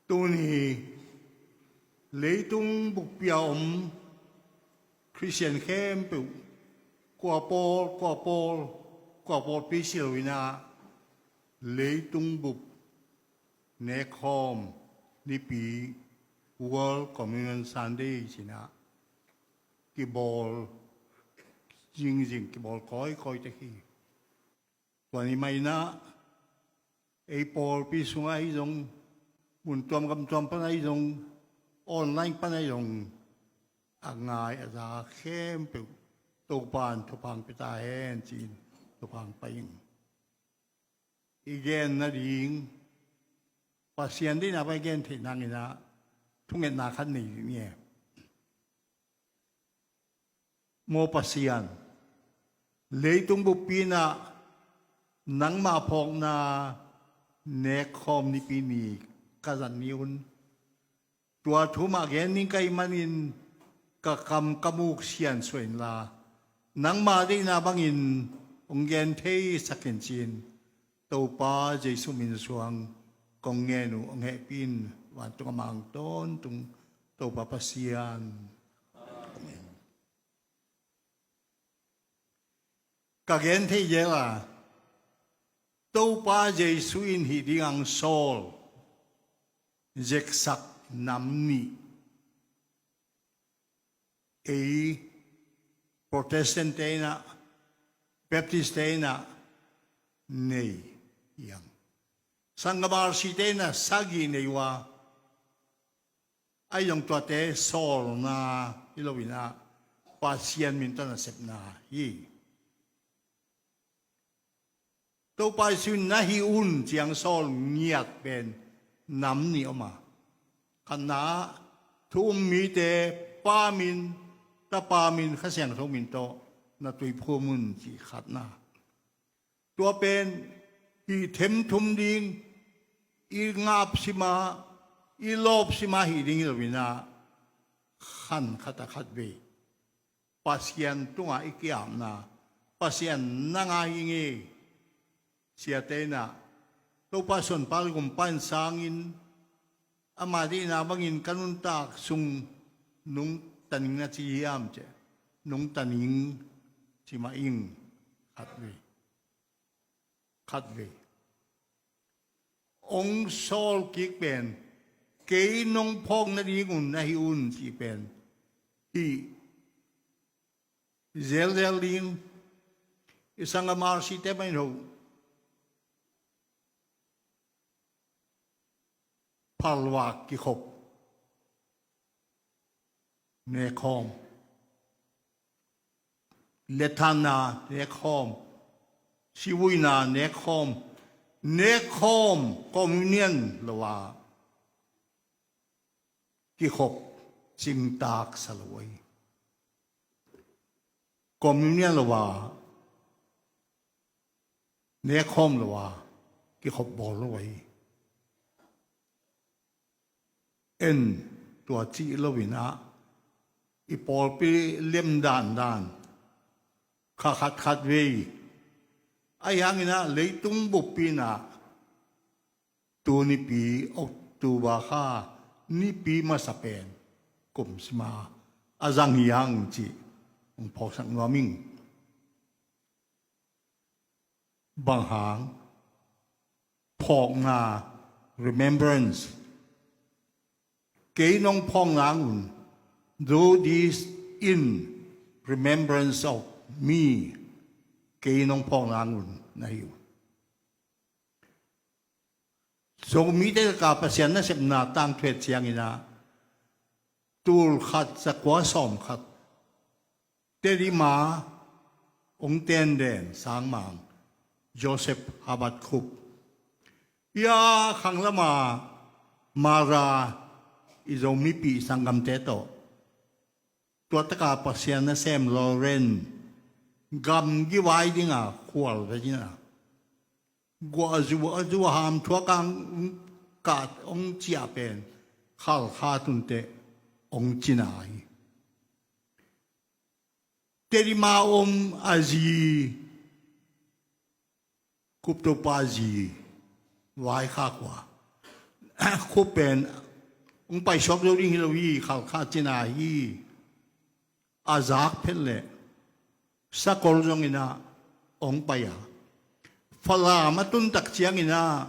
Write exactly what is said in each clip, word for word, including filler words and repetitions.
Tuni leitung buppi a om Khristian khempeuh, kua pawl, kua pawl, kua pawlpi si lo in ah, leitung bup nekkhawm nipi, World Communion Sunday ci-in ah kibawl zingzing, kibawl kawikawi tek hi. Tua ni mah in ah ei pawlpi sungah ahi zong, mun tuam gam tuam pan ahi zong, online pan ahi zong, a ngai a za khempeuh Topa'n thupha pia ta hen ci-in thupha pia ing. I gen nading, Pasian deihna pan i gen theih nang in ah thungetna khat nei ding hi. Maw Pasian, leitung buppi in ah nangma phawkna nekkhawm nipi ni ka zat ni un. Tua thu mah gen ning ka hih manin ka kam ka muk siansuah inla, nangma deihna bangin hong gen theisak in ci-in Topa Jesuh min suang kong ngen uh, hong hehpih in, vantung a mang tawntung Topa Pasian. Amen. Ka gen thei zel a, Topa Jesuh in hih ding hong sawl zeksak nam nih ei Protestant te in ah, Baptist te in ah nei hi hang. Sanggam R C te in ah sagih nei uh a, ahi zong tuate sawlna hi lo in ah, Pasian min tawh nasepna hi. Topa Jesuh in na hih un ci-in hong sawl ngiat pen nam nih om a, khatna ah thu um mite Pa min, Tapa min, Kha Siangtho min tawh na tuiphum un ci khatna. Tua pen hih themthum ding, i ngapsim a, i lawpsim a hih ding hi lo in ah, khan khat a khat vei Pasian tungah i ki-apna, Pasian na ngai ing ei. Siate in ah Topa Suan Pa le Gumpa in sang in, ama deihna bangin ka nuntak sung nungta ning na ci hiam ci-a, nungta ning ci mah ing. Khat vei, khat vei. Hong sawl kik pen, kei nong phawk nadingun na hih un cih pen hih zelzel ding. I sanggam R C te mah in ho, phalvak kikhop, nekkhawm, lethanna nekkhawm, sivuina nekkhawm, nekkhawm communion lo a kikhop cingtak sa lo ahi. Communion lo a, nekkhawm lo a kikhop bawl lo ahi. En, tua cih lo in ah, i pawlpi lem dandan, kha khat khat vei, ahi hangin ah leitung buppi in ah tu nipi, October kha nipi masa pen kum sim a a zang hi hang cih hong phawksak nuam ing. Bang hang? Phawkna, remembrance. Kei nong phawk nang un, "Do this in remembrance of me." Kei nong phawk nang un na hi uh. Zomite ka Pasian nasepna tangthu et ciangin ah, tul khat za kua sawm khat, Tedim a hong tenden sangmang Joseph Herbert Cope, hia khanglam a Mara i Zomipih sanggamte tawh, tua taka Pasian nasem Lorrain gamgi vai ding a khual ve ding a, guah zu a zu a ham thuak a hong kah hong ciah pen Khalkha tunteh hong cina hi. Tedim a om a zi, Cope Topa zi, vaikhak uh a, Pope pen hong paisuak zo ding hi lo hi, Khalkha cina hi. A zak phet leh sakol zongin ah hong pai a, Falam a tun tak ciangin ah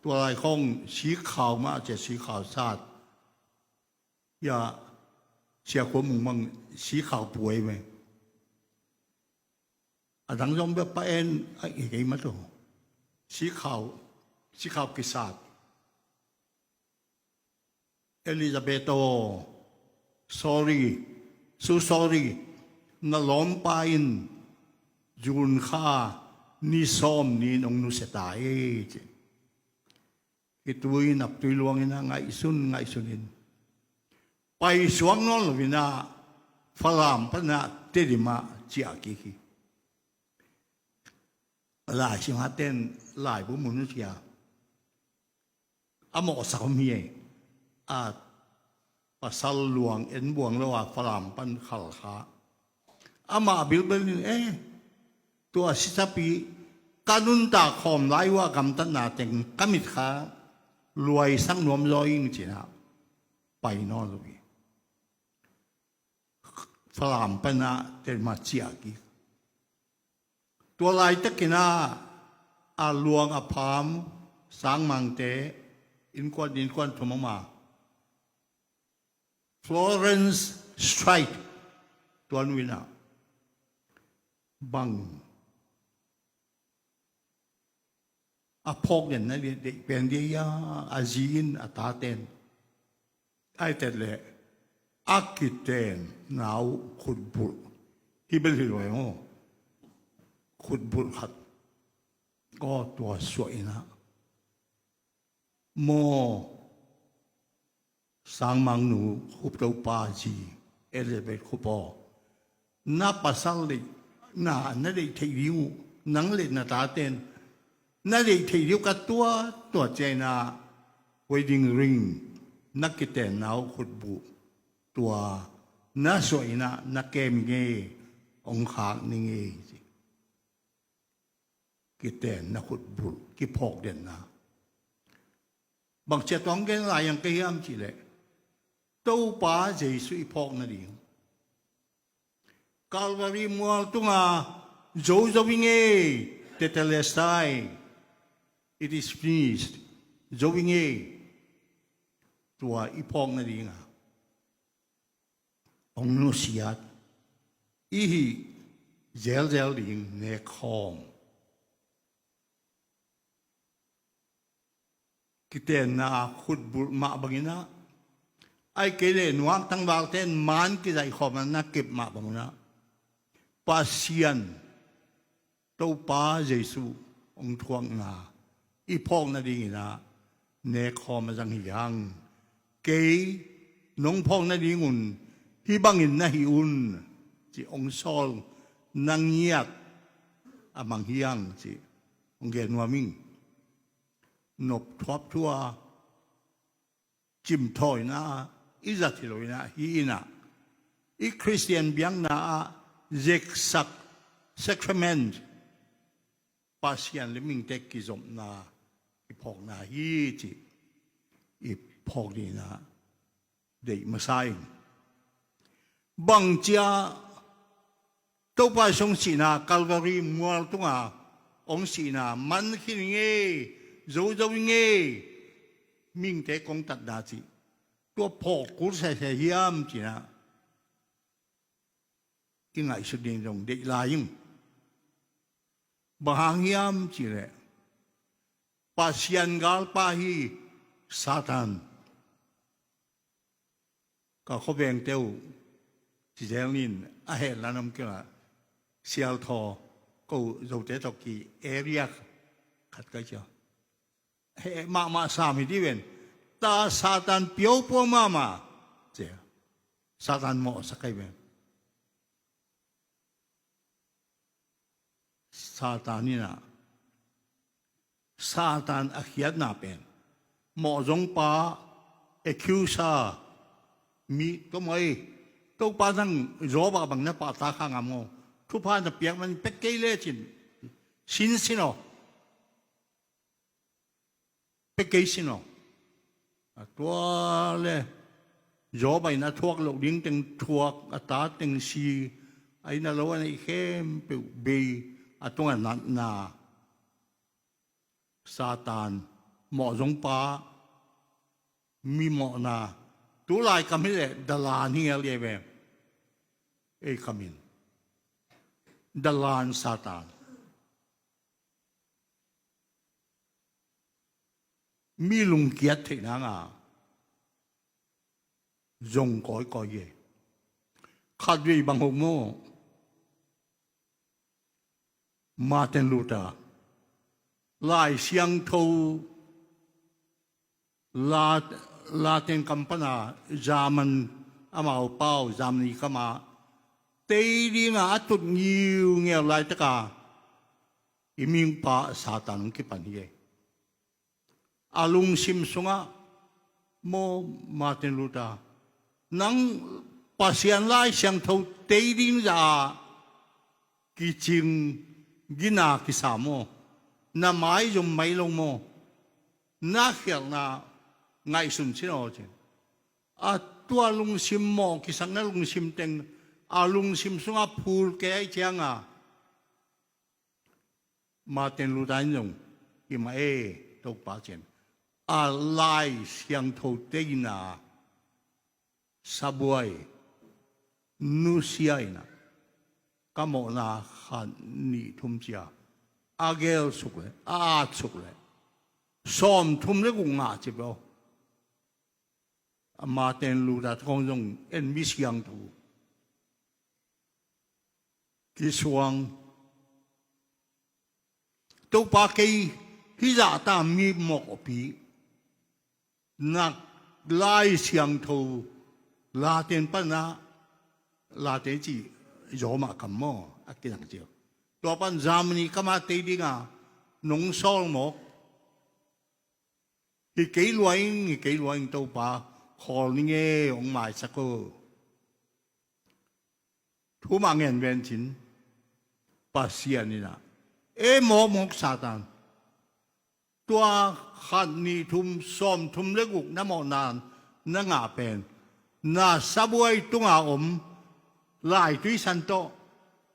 tua lai khong sikhau mah cia, sikhau sat. Ya, Sia Khua Mung bang sikhau puai ve. A dang zong bia pa en a i kei mah tu. Sikhau, sikhau kisat. Elizabeth aw, sorry, so sorry. Na lawmpa in June kha ni sawm ni-in hong nusia ta e, ci. Khitui naptui luangin ah ngaihsun ngaihsunin paisuak nawn loin ah Falam pan ah Tedim ah ciah kik hi. Lai simaten laibu mun uh cia a mawhsak om hi. A pasal luang en buang lo a Falam pan Khalkha. Amah bilbel in, eh, tua sisapi ka nuntak khawm lai uh a gamtatna teng ka mit kha luaisak nuam zaw ing, ci-in ah pai nawn lo hi. Falam pan ah Tedim ah ciah kik. Tua laitakin ah a luang a pham sangmangte innkuan, innkuan thum om a, Florence Strite, tua nu in ah bang a phawk den na deih pen dia, a zi in a taten. Ai tet leh a kiten nau khutbulh hi bel hi lo e maw. Khutbulh khat, aw, tua suah in ah maw, Sangmangnu Khup Topa zi, Elizabeth Khup aw, na pasal deihna na deih theih ding uh, nang le na taten na deih theih ding uh ka tuat, tua ciangin ah wedding ring, na kiten nau khutbulh, tua na suah in ah na kem ing e, hong khak ning e, ci. Kiten na khutbulh kiphawk denna. Bangci a tuang gen lai ang ka hiam cih leh, Topa Jesu i phawk nading Calvary mual tunga zo zo ing e, Tetelestai, it is finished, zo ing e, tua i phawk nadinga hong nusiat i hih zelzel ding nekkhawm. Kitenna khutbulh mah bangin ah, ahih kei leh nuam tangvalte in man kizaihkhawm a na kep mah bangin ah, Pasian Topa Jesu hong thuakna i phawk nadingin ah nekkhawm a zang hi hang. Kei nong phawk nadingun hih bangin na hih un, ci hong sawl na ngiat a mang hi hang, ci hong gen nuam ing. Nopthuap thu-a cimthawina i zat hi loin ah, hih in ah i Khristian biakna ah zeksak sacrament, Pasian le mihingte kizopna i phawkna hi, cih i phawk dingin ah deih masa ing. Bangci a Topa Jesu hong sihna, Calvary mual tunga hong sihna man khin ing e, zo zo ing e, mihingte kong tatna cih, tua phawk kul sese hiam, ci-in ah i ngaihsut ding zong deih lai ing. Bang hang hiam cih leh, Pasian galpa hi Satan. Ka khuavengte uh ci zel ning, a hehna om kei a, Sialthaw, ko Zote tawh ki area khat ka hi cia. Heh mahmah sam hi dih ven. Ta Satan piaupua mahmah, cia. Satan mawhsak ahi ven. Satan in ah, Satan a khiatna pen, mawhzongpa, accuser, mi tua maw, Topa nang Job ah bang na pahtak hang a maw, thupha na piak man pek kei lecin, sin sin aw. Pek kei sin aw. A tua le Job a inn a thuak loh ding teng thuak, a ta teng si, a inn a lo a neih khempeuh bei, a tungah natna. Satan, mawhzongpa, mi mawhna, tulai kam hi leh dalan hi ngel hi ve. Ei kam in dalan Satan. Mi lungkiat theih nanga zong kawikawi hi. Khatvei bang hong maw, Martin Luther, Lai Siangtho, La, Latin kam pana German, amau pau Germany kama tei dinga a tut ngiungeu laitaka i mingpa Satan hong kipan hi. A lungsim sungah maw, Martin Luther, nang Pasian Lai Siangtho tei ding zah a kicing, gina kisa maw, na maizum mai lo maw, na khialhna ngaihsun cin aw cin. A tua lungsim maw, kisakna lungsim teng, a lungsim sungah phul kei aih cianga Martin Luther in zong, i mah e, Topa cin, a Lai Siangtho teina sabuai nusia inah, ka mawhna khat nih thum cia a gelsuk le a atsuk le sawm thum le guk ngah ci beuh. A Martin Luther khong zong en mi siangtho kisuang. Topa kei hizah ta mi mawhpi nak Lai Siangtho Latin pana, Latin ci Roma kam maw a kinang cio. Tua pan Germany kama tei dinga nong sawl mawk. Hi kei luaing, hi kei luaing Topa, khawl ning e, hong maisak o. Thumah ngen ven cin, Pasian inah, e mawkmawk Satan, tua khat nih thum sawm thum le guk na mawhna na ngah pen na sabuai tunga om laitui san tawh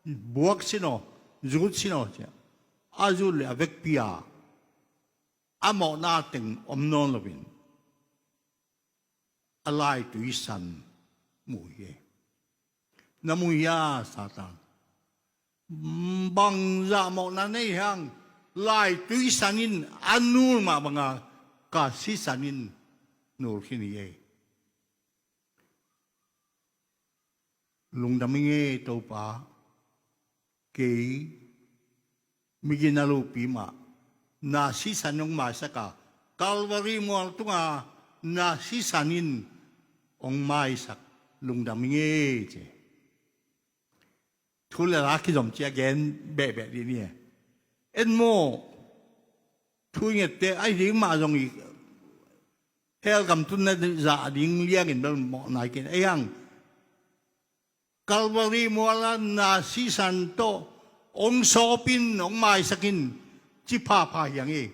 buak sin aw, zut sin aw cia. A zut le a vekpi a a mawhna teng om nawn loin a laitui san mu hi. Na mu hi a Satan, bangzah mawhna nei hang, laitui san in a nul mah banga ka sisan in nul khin hi. Lungdam ing e Topa, kei migin a lopi mah na sisan hong maisak a, Calvary mual tunga na sisan in hong maisak, lungdam ing e ci. Thu le la kizom cia gen behbeh dih ni e. En maw, thu i ngette ahi ding mah zong i hell gam tunna zah ding liangin bel mawh nai kei in. Ei hang Calvary muala na sisan tawh hong sawpin hong maisakin ci phapha hiang hi.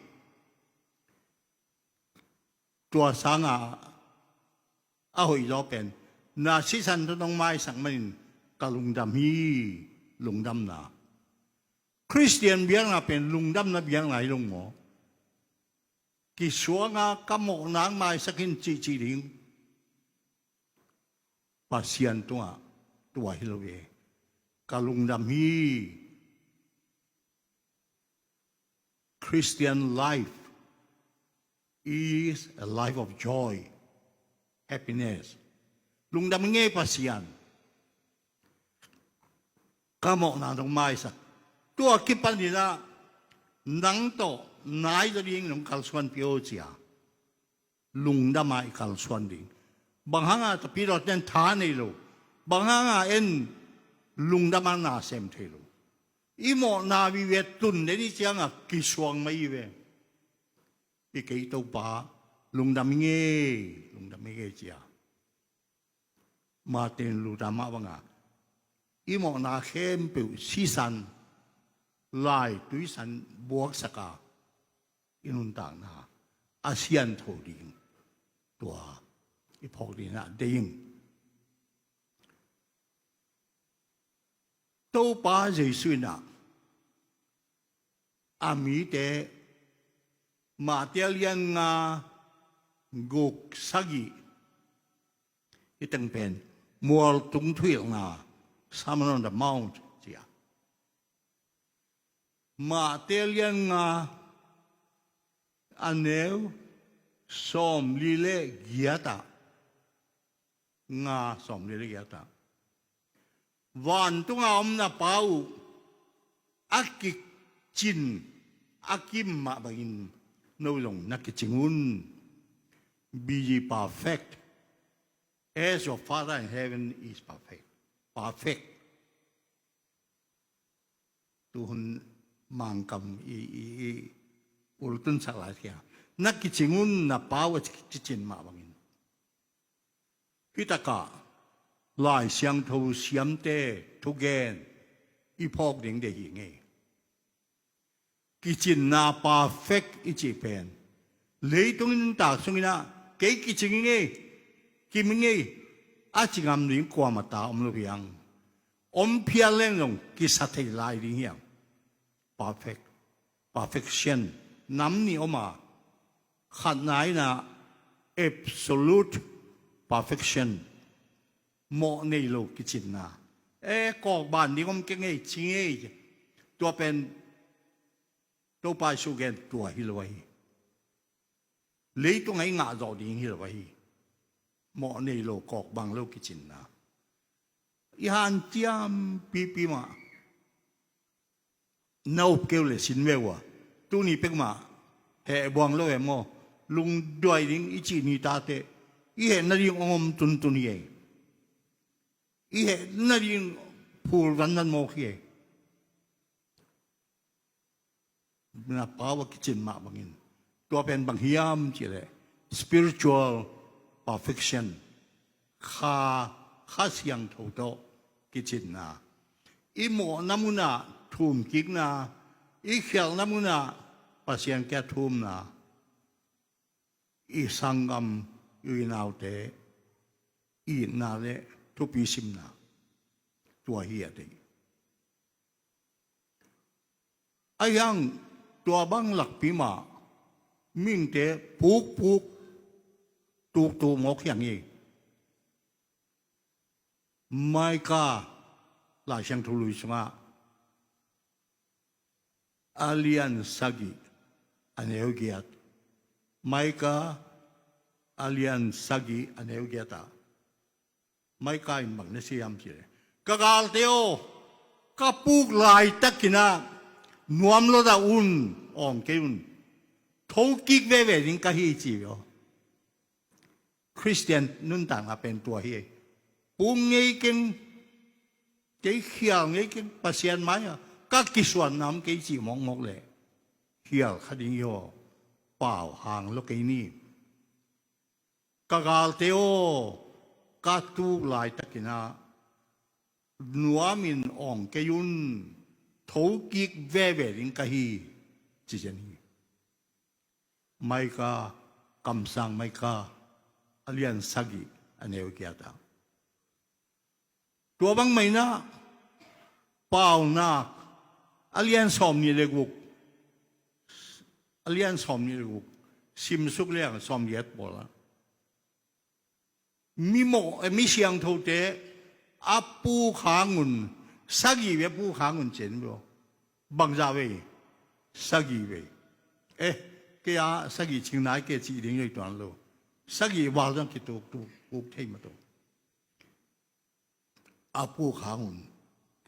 Tua sanga a hoih zaw pen na sisan tawh hong maisak manin ka lungdam hi. Lungdamna, Khristian biakna pen lungdamna biakna hi lo maw? Kisuanga ka mawhna hong maisakin cihcih ding Pasian tungah tua hi lo e. Ka lungdam hi. Christian life is a life of joy, happiness. Lungdam ing e Pasian, ka mawhna hong maisak. Tua kipanin ah nang tawh nai zaw ding nong kalsuanpih aw cia. Lungdam a i kalsuan ding. Bang hanga tapidawten tha nei lo, bang hanga en lungdam a na sem thei lo. I mawhna vive tun den i cianga kisuang mai i ve. I kei Topa, lungdam ing e, lungdam ing e cia. Martin Luther mah banga i mawhna khempeuh sisan, laitui san buaksaka i nuntakna a siantho ding. Tua i phawk dingin ah deih ing. Topa Jesu in ah a mite, Matthai lian nga, guk, sagih, hih teng pen mualtung thuhilhna, Sermon on the Mount ci a, Matthai lian nga, a neu sawmli le giat ah, nga sawmli le giat ah, vantunga om na Pa uh a kicin, a kim mah bangin no zong na kicing un. Be ye perfect, as your Father in heaven is perfect. Perfect. Tuhun Mangkam i, i, i ultunsak lai thia, na kicing un, na Pa uh a kicin mah bangin. Hih takah Lai Siangtho siamte thugen i phawk ding deih hi ngei. Kicinna, perfect i cih pen, leitung i nuntak sungin ah kei kicing hi ngei, kim hi ngei a ci ngam ding kuamah ta om lo hi hang. Om phial leng zong kisa thei lai ding hi hang. Perfect, perfection, nam nih om a, khatna in ah absolute perfection, mawh nei lo kicinna. E, kawkban ding om kei ngei, ci ngei. Tua pen Topa Jesu gen tua hi lo ahi. Leitungah i ngah zawh ding hi lo ahi. Mawh nei lo, kawkbang lo kicinna. I hanciam pipi mah na up kei uh leh sin ve uh a, tuni pek mah heh buang lo em aw, lungduai ding i cih ni tate, i heh nading ong om tuntun hi ei. I heh nading phul vanvan mawk hi ei. Na Pa uh a kicin mah bangin. Tua pen bang hiam cih leh spiritual perfection, kha, Kha Siangtho tawh kicinna. I mawhna munah thumkikna, i khialhna munah Pasian kiang thumna, i sanggam, i unaute itna le thupi simna. Tua hi a deih. Ahi hang tua bang lakpi mah mihingte pukpuk tuktuk mawk hi hang hi. Micah, Lai Siangtho Lui sungah a lian sagih, a neu giat. Micah a lian sagih, a neu giat ah Micah in bang na ci hiam cih leh, ka galte aw, ka puk laitakin ah nuam lo dah un, awng kei un. Thokik veve ding ka hi ci aw. Khristian nuntakna pen tua hi. Puk ngei keng, kei khial ngei keng, Pasian mai-ah ka kisuanna om kei cih mawkmawk leh khial kha ding hi aw. Pau hang lo kei ni. Ka galte aw, ka tuk laitakin ah nuamin awng kei un, thokik veve ding ka hi, ci zen hi. Micah, kamsang Micah, a lian sagih, a neu giat ah. Tua bang mah in ah Paunak a lian sawmnih le guk, a lian sawmnih le guk, simsuk leng sawmgiat pawl ah, mi mawh, eh, mi siangthote a puk hang un, sagih vei a puk hang un ci zen ve aw. Bangzah vei? Sagih vei. Eh, kei a sagih cing nai kei cih ding hi tuan lo. Sagih val zong kituktuk, puk thei mah tawh. A puk hang un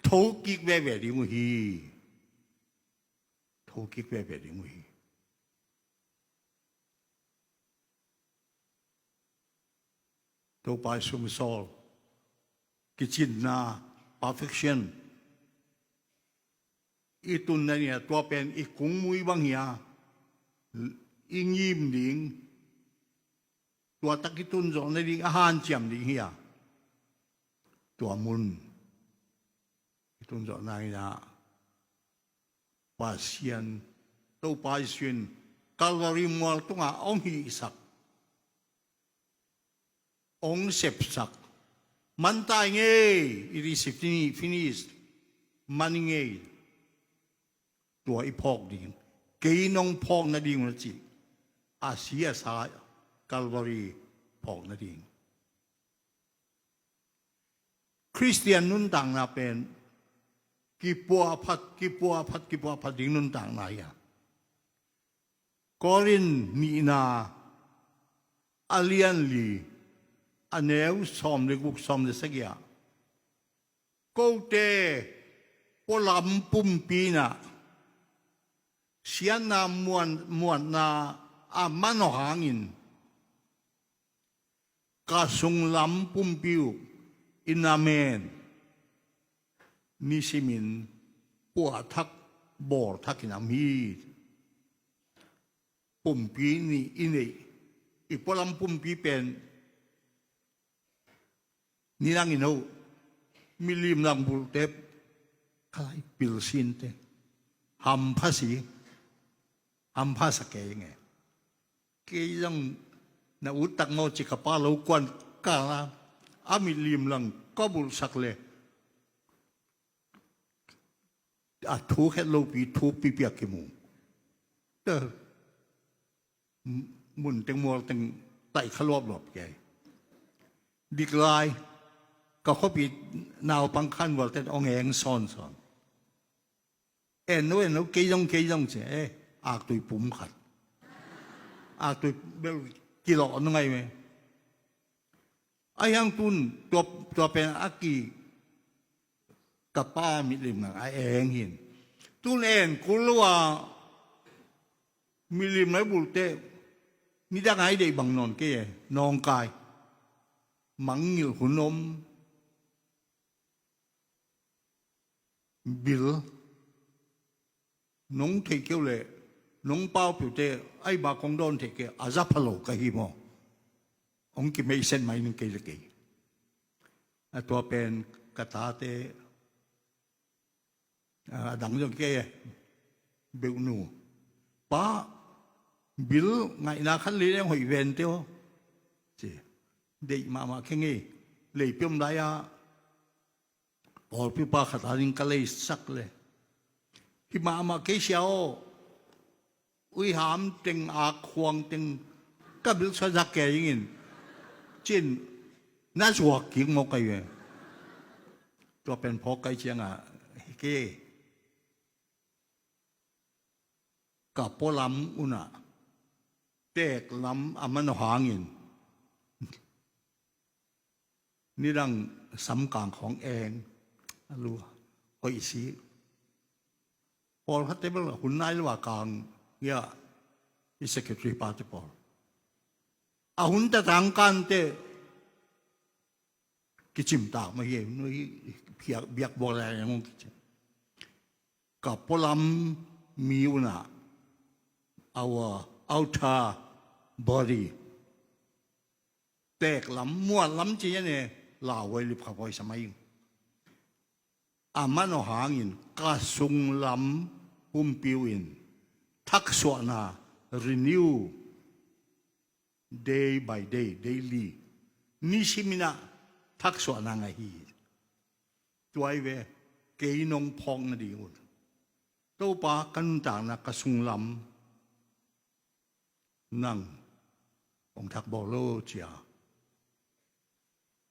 thokik veve ding uh hi. Thokik veve ding uh hi. Topa i sum i sawl, kicinna, perfection i tunna ni a, tua pen i kungmui bang hi a, i ngim ding, tua tak i tun zawh nading a hanciam ding hi a, tua mun i tun zawh nading ah Pasian, Topa Jesu in Calvary mual tungah hong hihsak, hong sepsak. Man ta i ngei, it is fini-, finished. Man i ngei. Tua i phawk ding. Kei nong phawk nading uh na ci. A si a sa Calvary phawk nading. Khristian nuntakna pen kipuahphat, kipuahphat, kipuahphat ding nuntakna hi a. Korin nihna a lian li, a neu sawm le guk, sawm le sagih ah, kote pualam pumpi in ah siatna muan-, muanna a manawh hangin ka sunglam pumpi uh i nam en nisimin puahthak bawlthak in a mi pumpi nih i neih, i pualam pumpi pen nidang in oh, milim lang bulhte, kalai pilsinte, hampha si, hampha sa kei nge. Kei zong na ut tak maw ci ka pa lo kuan kala, a milim lang ka bulhsak le a thu khet lopi thu pipiak kimu. Teh, mun teng mual teng taih kha luapluap kei. Dik lai ka khuapi naupang khan vualte hong eng sawnsawn. En no, en no, kei zong, kei zong ci e, aktui pum khat. Aktui bel kilawh nung ai me. Ahi hang tun tua, tua pen a ki ka pa milim ngang a eng hin. Tun en kul lo a milim lai bulhte nidang ai deih bang nawn kei e, nawngkai. Mangngilh hun om. Bil nong theih keuh leh nong pau peuhte ai ba kong dawn theih kei a za pha lo ka hi maw? Hong kimeihset mai ning kei le kei. A tua pen ka tate a dang zong kei e. Beuhnu, pa, bil ngaihna khat lei leng hoih vente aw ci. Deih mahmah kei ngei. Leipi om lai-ah pawlpi pa khat a ding ka leisak le hi mahmah kei sia aw. Uiham teng, ak khuang teng ka bil suah zak kei dingin cin na zuak kik mawk kai ve. Tua pen phawk kai ciangah hi kei. Ka pualam unah teek lam a manawh hangin nidang samkang khawng eng a lu hoih si. Pawlkhatte bel hun nai lo a kang ia i secretary pate pawl a hun tatang kante kicimtak mah hi. Biak, biak buak lai ang kicim. Ka pualam mi unah, our outer body, teek lam, muat lam ci a ne, lauhuai lipkhap huai sa mai ing. A manawh hangin ka sunglam pumpi uh in thaksuahna, renew, day by day, daily, nisimin ah thaksuahna ngah hi. Tua hi ve, kei nong phawk nading un Topa ka nuntakna ka sunglam nang hong thak bawl lo cia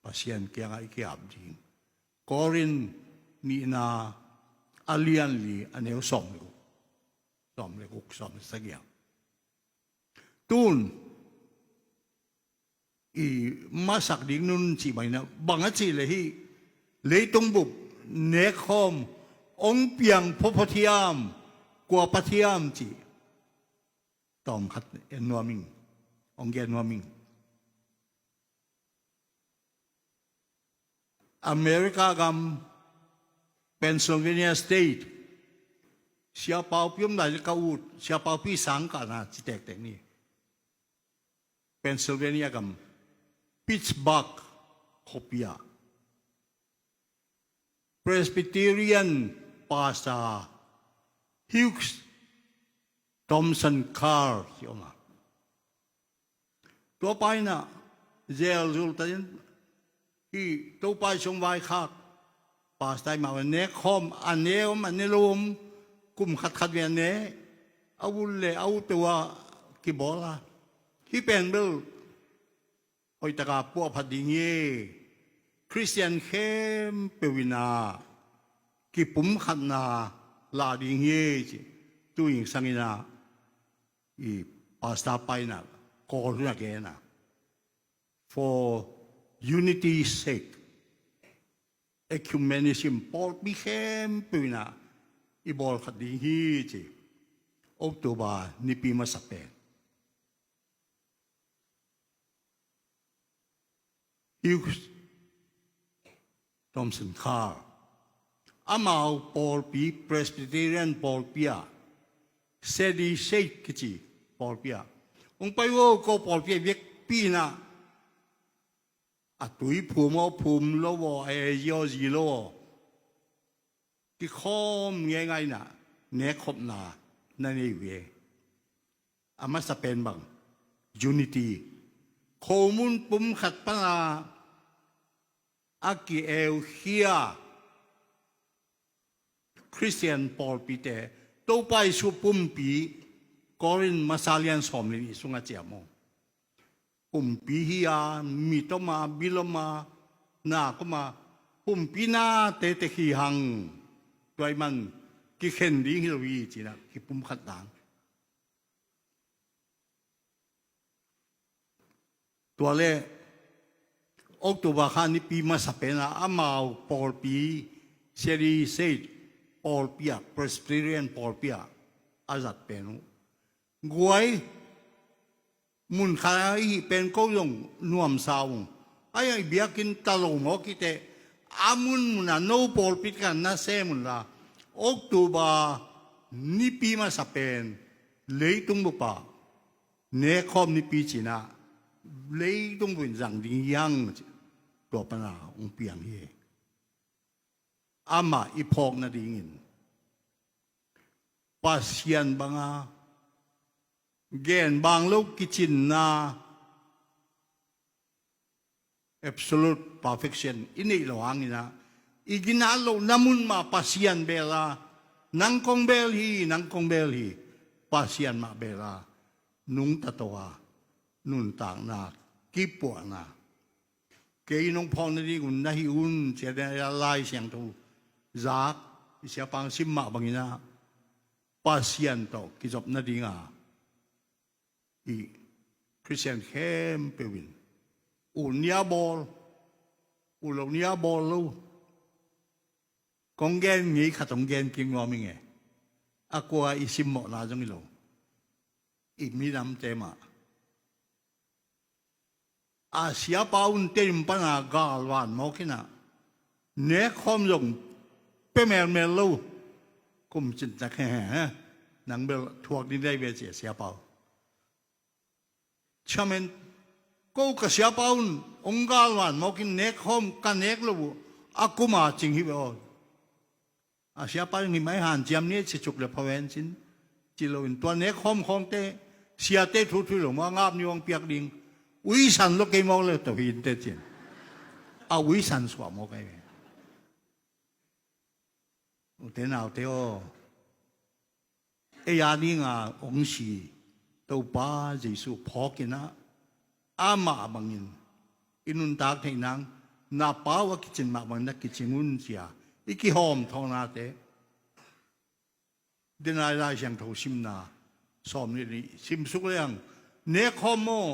Pasian kiangah i kiap ding. Korin nihna a lian li a neu sawm le guk, sawm le guk, sawm le sagih. Tun i masak ding nun cih mah inah bang a cih leh hih leitung bup nekkhawm hong piang phuaphuat hiam, kua pat hiam cih tawmkhat en nuam ing, hong gen nuam ing. America gam, Pennsylvania State, Sia Paupi om lai le ka ut, Sia Paupi sangkahna ci tektek ni. Pennsylvania gam, Pittsburgh khuapi ah Presbyterian pastor Hughes Thompson Carr ci om a. Tua pa inah Zel zul tatin hih Topa i sung vaikhak pastor i mah nek khawm, a ne om, a ne lo om, kum khatkhat ve a ne, a ut le a ut peuh a kibawl a. Hih pen bel hoihtaka puahphat ding hi. Khristian khempeuh in ah kipumkhatna la ding hi ci. Tu-in sangin ah i pastor pa in ah Kawl hun a gen a, for unity sake, ecumenism, pawlpi khempeuh in ah i bawl khat ding hi ci. October nipi masa pen Hughes Thompson Carr, amau pawlpi, Presbyterian pawlpi ah, Sadie State kici pawlpi ah, hong pai uh, ko pawlpi ah vekpi in ah a tui phum aw, phum lo aw, a zi aw, zi lo aw, kikhawm ngeingai in ah nekkhopna na nei uh hi. A masa pen bang, unity. Khomun pumkhat pan a a ki-eukhia Khristian pawlpite, Topa Jesu pumpi, Korin masa lian sawm le nih sungah ciam uh. Pumpi hi a, mit om a, bil om a, nak om a, pumpi nate tek hi hang. Tua ahih man kikhen ding hi lo hi ci-in ah kipumkhat dan. Tua leh October kha nipi masa pen ah amau pawlpi, Sadie State pawlpi ah, Presbyterian pawlpi ah a zat pen uh. Guai, mun khat ah i hih pen ko zong nuamsa ung. Ahi hang i biakinn ta lo mawk hi teh, a munmun ah no pawlpi khat na sem un la, October nipi masa pen leitung bup ah nekkhawm nipi ci-in ah leitung bup in zang ding hi hang ci. Tua pan a hong piang hi. Amah i phawk nadingin Pasian bang a gen bang lo kicinna, absolute perfection i neih loh hangin ah, i ginat lohna mun mah Pasian bel a, nang kong bel hi, nang kong bel hi, Pasian mah bel a, nungta to a, nuntakna, kipuahna. Kei nong phawk nading un na hih un ci-a, Lai Siangtho zak, i siapa hong sim mah bangin ah, Pasian tawh kizop nading a, i Khristian khempeuh in ut ni a bawl, ut loh ni a bawl lo. Kong gen ngei khat hong gen kik nuam ing e. A kua i simmawhna zong hi lo, i minamte mah. A siapa un teim pan a galvan mawk in ah, nekkhawm zong pia melmel lo. Kum cin tak he he he, nang bel thuak ding dai ve ci a siapa uh. Chairman, ko ka siapa un hong galvan mawk in nekkhawm ka nek lo uh, a kum a cing hi ve aw. A siapa in hih mai hanciam ni, ci cuk le phawen cin, ci loin tua nekkhawm khawngte, siate thu thuih lo maw, a ngap ni hong piak ding, uisan lo kei mawk le to hi in teh cin. A uisan suah mawk ahi ve. Ute naute aw, ei a dinga hong si Topa Jesu phawk in ah, amah bangin i nuntak theih nang, na pau a kicin mah bangin na kicing un ci-a i kihawmthawhnate. Denai Lai Siangtho simna sawm le nih simsuk leng, nekkhawm maw,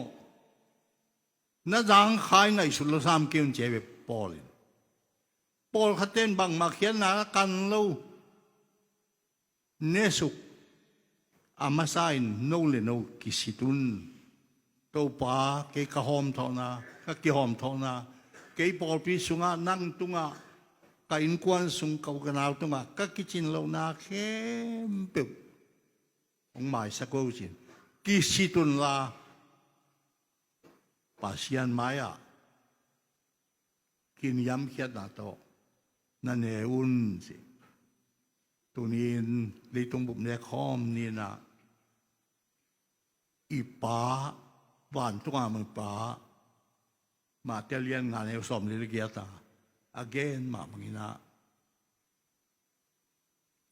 na zangkhai ngaihsut lo sam kei un ci a hi ve Paul in. Pawlkhatte in bangmah khiatna a kan lo, nesuk, a masa in no le no kisit un. Topa, kei ka hawmthawhna, ka kihawmthawhna, kei pawlpi sungah, nang tungah, ka innkuan sung, ka u ka nau tungah ka kicin lohna khempeuh hong maisak un ci-in kisit unla, Pasian mai-ah kiniamkhiatna tawh na ne un ci. Tuni-in leitung bup nekkhawm ni-in ah, i Pa, vantunga om i Pa, Mate a lian nga neu sawm le giat a a gen mah bangin ah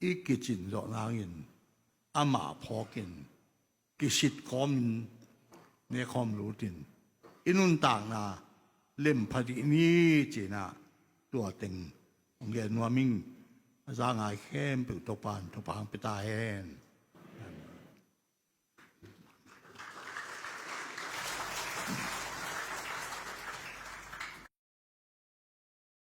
i kicin zawh nangin amah phawkin kisit kawmin nekhawm lutin i nuntakna lempha dih ni cinah tua teng hong gen nuam ing. A za ngai khempeuh Topa'n thupha hong pia ta hen.